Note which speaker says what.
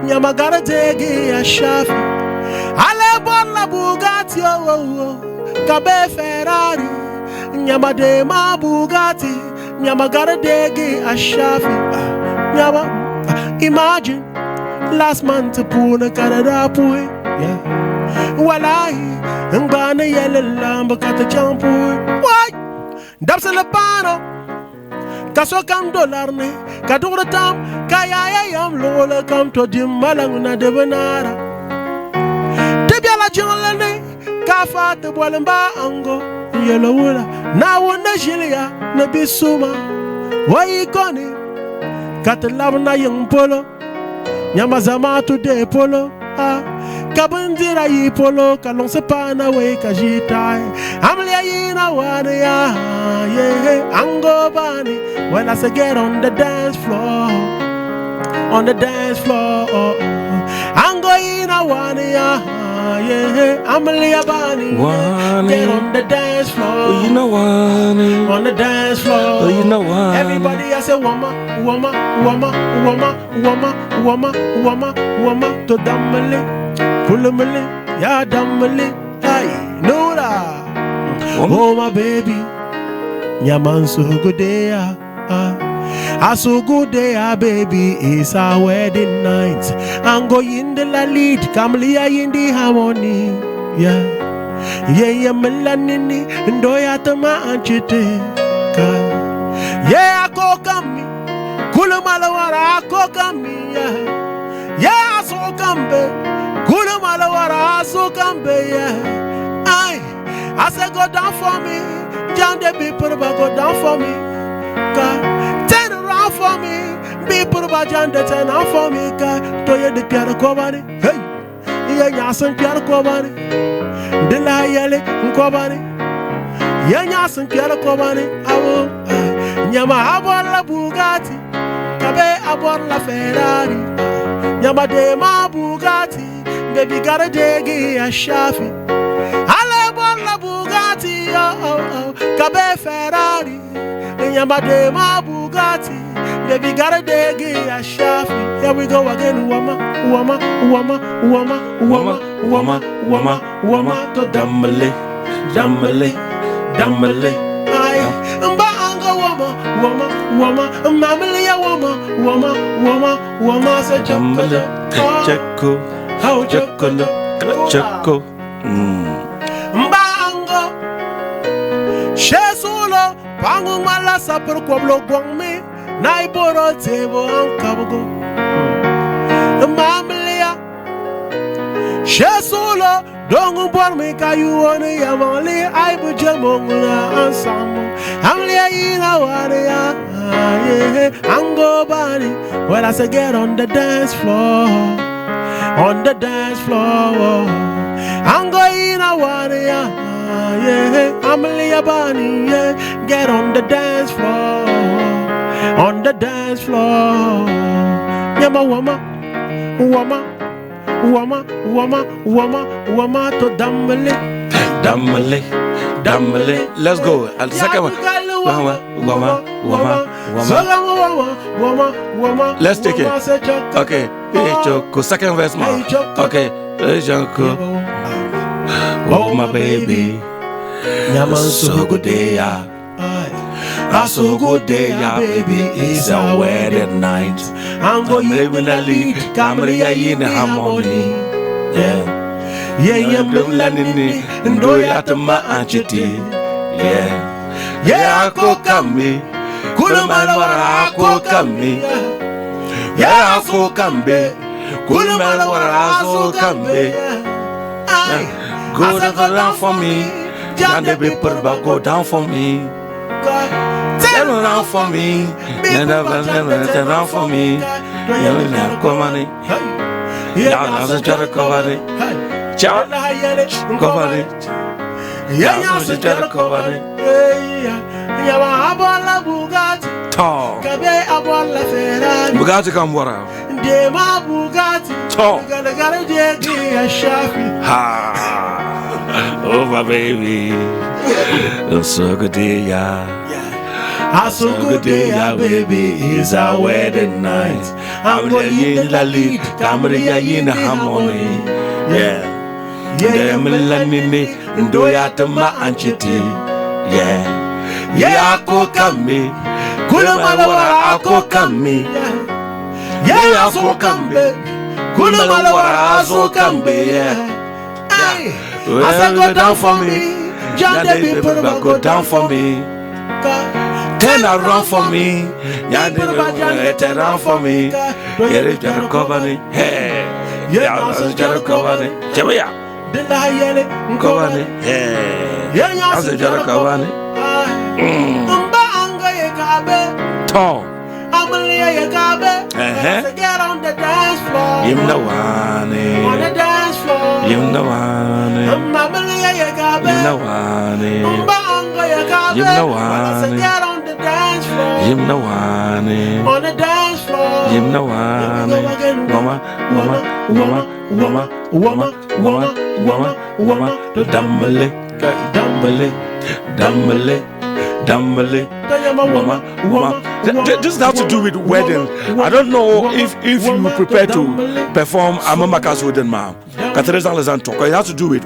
Speaker 1: Nyama gotta take a shafi. Ale borla Bugatti, oh, oh, oh. Kabe Ferrari. Nyama de ma Bugatti. Nyama gotta take a shafi. Nyama, imagine. Last month puna karada pui. Yeah. Wallahi, ngbana yele lamba kata champu. Why? Dabsele pano. Ka sokam dollar ne ka duɣuri tam ka yaaya yam luɣuli kam to dim mala ŋuna di bi naara ti biɛla jiŋli ni ka fa ti boli m ba ango n yɛlo wula Naawuni ni ʒiliya ni bi suma o yiko ni ka ti labina yiŋ polo Nyama zamaatu deei polo a ka bindira yi polo ka luŋsi paana wei ka ʒi taai amiliya yina waani ya yeah ango bani when I say get on the dance floor on the dance floor ango yina waani ya yeah amiliya bani
Speaker 2: Wani.
Speaker 1: get on the dance floor
Speaker 2: Oh, you know wani.
Speaker 1: on the dance floor.
Speaker 2: Oh, you know wani.
Speaker 1: Everybody, I say, wama, wama, wama, wama, wama, wama, wama, wama, to damale, pulamale, ya damale, ay, nura.
Speaker 2: Wama.
Speaker 1: Oh, my baby, nyaman so good day, ah, ah. Ah, so good day, ah, baby, it's our wedding night. I'm going the la lead, kamlia in the harmony, yeah. Yeah, yeah, melanini, ndoya tama anchite, ka. Yeah, ako kami, kulumalawara ako kami, yeah. Yeah, aso kambe, kulumalawara aso kambe, yeah. I say go down for me, John the people go down for me, ka. Turn around for me, people ba John the turn around for me, ka. Toye de piano kobani, hey, yeah, nyasan piano kobani. Dila yele nkobani ya nyasin piɛla kobani awo nyama a Bugatti kabe a bɔrila Ferrari nyama de ma Bugatti baby gotta degi a shafi ale bɔrila Bugatti oh oh oh kabe Ferrari nyama de ma Bugatti baby gotta degi a shafi here we go again wama wama wama wama wama wama wama wama to
Speaker 2: Damale, damale, damale.
Speaker 1: Ay, mba anga wama wama wama mamlia wama wama wama wama se
Speaker 2: Damale,
Speaker 1: chakolo
Speaker 2: chako,
Speaker 1: how
Speaker 2: chakolo, chako.
Speaker 1: Mba ango shesulo pangu mala sapur koblo gongmi nai boro tebo an kabgo mamlia shesulo dongu bormi kayu oni yamali ai buje monguna ansamu amlia ina wani ya yeah ango bani well I say get on the dance floor on the dance floor ango ina wani ya yeah amlia bani yeah get on the dance floor on the dance floor nyama wama wama wama wama wama wama to damale
Speaker 2: Damale, damale. Let's go. And the second one. Wama, wama, wama, wama.
Speaker 1: wama.
Speaker 2: Let's take it. Okay. Hey, Choco. Second verse, man.
Speaker 1: Hey, Choco.
Speaker 2: Okay. Hey, Choco. Oh, my baby.
Speaker 1: Nyama
Speaker 2: So good day, ah. Ah, so good day, ah, baby. It's our wedding night.
Speaker 1: I'm going
Speaker 2: Baby,
Speaker 1: to lead,
Speaker 2: Kamri in harmony. Yeah.
Speaker 1: Yeah, yeah,
Speaker 2: Mlanini, Ndoya tama anchiti. Yeah. Yeah, ako kami. Kulumalawara ako kami. Yeah, ako kambe. Kulumalawara ako kambe. Go down for me. Jande be purba go down for me. Turn around for me. Turn around for me. Yeah, come on. Yeah, Ciao. Come on.
Speaker 1: Bugatti,
Speaker 2: Tall.
Speaker 1: Kabe abola Ferrari,
Speaker 2: Bugatti kambora.
Speaker 1: Dema Bugatti,
Speaker 2: Tall.
Speaker 1: Gala gala jegi a shafi.
Speaker 2: Ha. Oh, my baby. So good day, yeah.
Speaker 1: A so good day, ah, baby, is our wedding night.
Speaker 2: I'm the lead, Kamriya in harmony. Yeah. Yeah, Milanini, Ndoyatama Anchiti. Yeah. Yeah, ako kami. Kulumala ako kami.
Speaker 1: Yeah, ako kambe. Kulumala ako kambe.
Speaker 2: Yeah.
Speaker 1: Aye. I said go down for me. John
Speaker 2: Debbie
Speaker 1: Purba
Speaker 2: go down for me. Turn around for me. Yeah, turn around for me. Yeah, Jericho, hey. Yeah, Jericho, Jericho, hey.
Speaker 1: Yeah,
Speaker 2: Jericho,
Speaker 1: Mba anga ye kabe.
Speaker 2: Tom.
Speaker 1: Amalia ye kabe. Get on the dance floor.
Speaker 2: Yim the one.
Speaker 1: On the dance floor.
Speaker 2: Yim the one.
Speaker 1: Amalia ye kabe.
Speaker 2: Yim the one.
Speaker 1: Mba anga ye kabe.
Speaker 2: Yim the one.
Speaker 1: Get on the dance floor.
Speaker 2: Yim the one.
Speaker 1: On the dance floor.
Speaker 2: Yim the one. Wama, wama, wama, wama, wama, wama, wama, wama. Dumbale, dumbale, dumbale, dumbale. Wama, wama. This has to do with wedding. I don't know if you prepare to perform Amamaka's wedding, ma. It has to do with